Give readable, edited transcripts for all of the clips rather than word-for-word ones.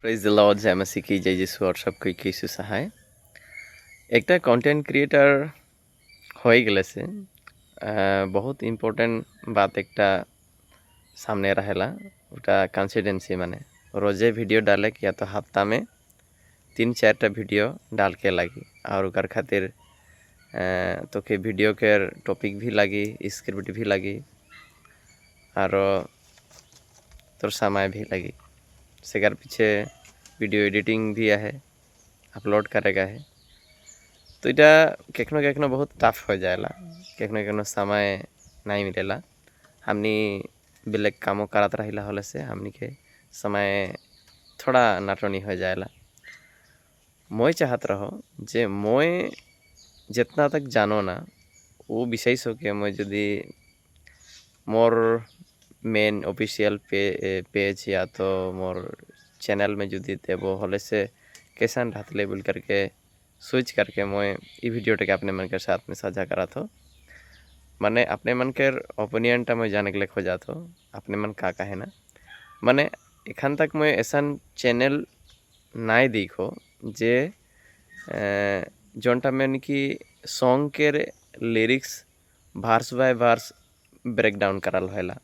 Praise the Lord, जय मसीह की जय यीशु और सबके यीशु सहाय। একটা कंटेंट क्रिएटर হয়ে গেলে से बहुत इम्पोर्टेंट बात একটা सामने रहेला, ওটা कंसिस्टेंसी। माने रोजे वीडियो डाले या तो हफ्ता में 3-4टा वीडियो डाल के लागी और ओकर खातिर तोके वीडियो के टॉपिक भी लागी, स्क्रिप्ट भी लागी और तोर समय भी लागी। सेकर पीछे वीडियो एडिटिंग भी है, अपलोड करेगा है। तो এটা केखनो केखनो बहुत टफ हो जाएला, केखनो केखनो समय नहीं मिलेला। हमनी बेलेग कामों करत रहिला होले से हमनी के समय थोड़ा नाटनी हो जाएला। मोय चाहत रहो जे मोय जितना तक जानो ना वो विषय सके मोय যদি मोर मेन ऑफिशियल पेज या तो मोर चैनल में যদি देबो होले से कैसन रहतले बोल करके सोच करके मोय ई वीडियोटा अपने मन के साथ में साझा करत हो। माने अपने मन के ओपिनियनटा मैं जाने के लिए खोजात हो, अपने मन का कहे ना। माने एखन तक मैं ऐसा चैनल नाई देखो जे जोनटा में कि सॉन्ग के lyrics verse by verse breakdown करल होला,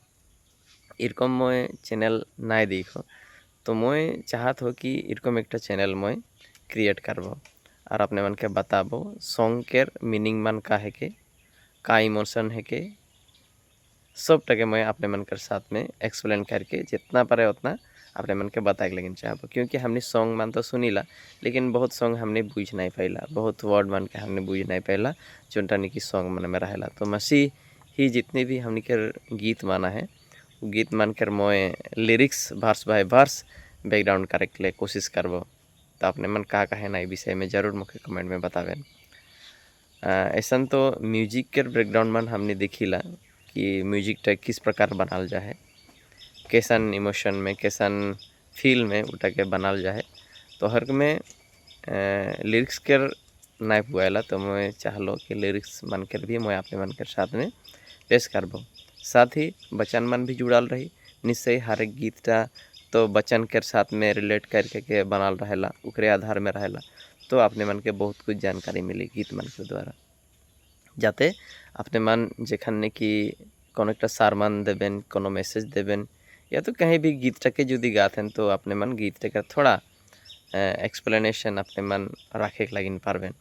এরকম মই चैनल নাই देखो। तो মই चाहत हो कि এরকম একটা चैनल মই क्रिएट करबो और अपने मन के बताबो सॉन्ग के मीनिंग मन का है के का इमोशन है के सब टके मैं अपने मन के साथ में एक्सप्लेन करके जितना पारे उतना अपने मन के बताए लेकिन चाहबो, क्योंकि हमने सॉन्ग मन तो सुनीला लेकिन बहुत सॉन्ग हमने बुझ नहीं पाइला, बहुत वर्ड मन के हमने बुझ नहीं पाइला जोनटा निकी सॉन्ग मन में रहेला। तो मसीह ही जितने भी हमने के गीत माना है वो गीत मान कर मोय lyrics verse by verse breakdown करे के लिए कोशिश करबो। तो अपने मन का कहे ना विषय में ज़रूर मुझे कमेंट में बतावें। ऐसा तो म्यूजिक के ब्रेकडाउन मन हमने देखिला कि म्यूजिक टा किस प्रकार बनाल जाए, कैसन इमोशन में कैसन फील में उठा के बनाल जाए। तो हर में लिरिक्स के नहीं पुआला, तो मैं चाहलो कि लिरिक्स मन कर भी मैं अपने मन के साथ में पेश करबो। साथ ही बचन मन भी जुड़ाल रही निश्चय, हर एक गीतटा तो बचन के साथ में रिलेट करके के बनाल रहेला, उकरे आधार में रहेला। तो अपने मन के बहुत कुछ जानकारी मिली गीत मन के द्वारा, जाते अपने मन যেখানে कि कोनो একটা सारमान देবেন, कोनो मैसेज देবেन या तो कहीं भी गीतটাকে যদি गाथेन तो अपने मन गीतটাকে थोड़ा एक्सप्लेनेशन अपने मन राखे लागिन पारবেন।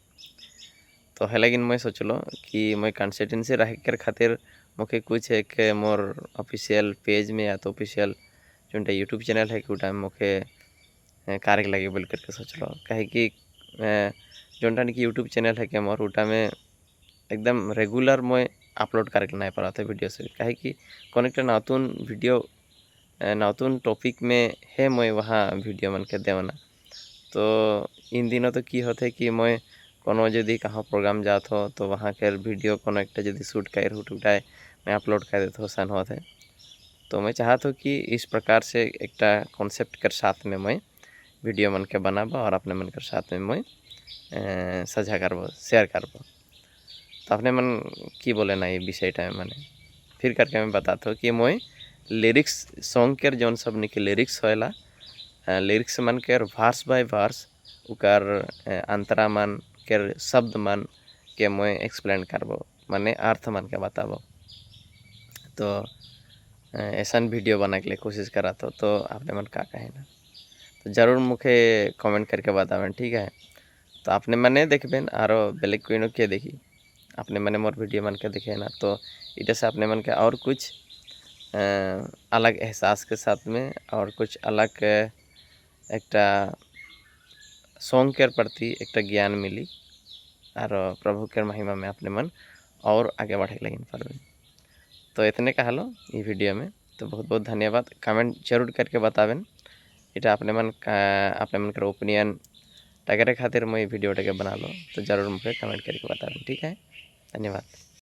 तो है लागिन मैं सोचलो कि मैं कंसिस्टेंसी रखे के खातिर मोके कुछ एक मोर ऑफिशियल पेज में या तो ऑफिशियल जोनटा यूट्यूब चैनल है कि उटा मोके कार्य लगे बोल करके सोचलो। काहे कि जोनटा कि यूट्यूब चैनल है कि मोर उटा में एकदम रेगुलर मैं अपलोड करके नहीं पारा था वीडियो से, काहे कि कोनो একটা नतून वीडियो नतून टॉपिक में है मैं वहाँ वीडियो मन के देवना। तो इन दिनों तो की होते कि मैं कोनो यदि कहाँ प्रोग्राम जात हो तो वहाँ के वीडियो कोनो एक यदि शूट कर उठाए मैं अपलोड कर देता हूँ सन होते। तो मैं चाहत हूँ कि इस प्रकार से एक कॉन्सेप्ट के साथ में मैं वीडियो मन के बनाबो और अपने मन के साथ में मैं साझा करबो, शेयर करबो। तो अपने मन की बोले ना ये विषयटा माने फिर करके मैं बताता हूँ कि मैं लिरिक्स सॉन्ग के जौन सब निके लिरिक्स होएला, लिरिक्स मन के वर्स बाय वर्स उकर अंतरा मन के शब्द मन के मैं एक्सप्लेन करबो, माने अर्थ मन के बताबो। तो ऐसा वीडियो बना के लिए कोशिश करा तो आपने मन का कहे ना तो ज़रूर मुझे कमेंट करके बतावें, ठीक है। तो आपने मने देखবেন और बेलेग कोई के देखी अपने मने मोर वीडियो मन के देखे ना, तो इधर से अपने मन के और कुछ अलग एहसास के साथ में और कुछ अलग একটা सॉन्ग के प्रति एक ज्ञान मिली और प्रभु के महिमा में अपने मन और आगे बढ़े लगिन पारবেন। तो इतने कहलो ये वीडियो में। तो बहुत बहुत धन्यवाद, कमेंट जरूर करके बतावें এটা अपने मन अपने मन के ओपिनियन टाके खातिर मैं वीडियोटाके बना लो, तो जरूर मुझे कमेंट करके बतावें, ठीक है। धन्यवाद।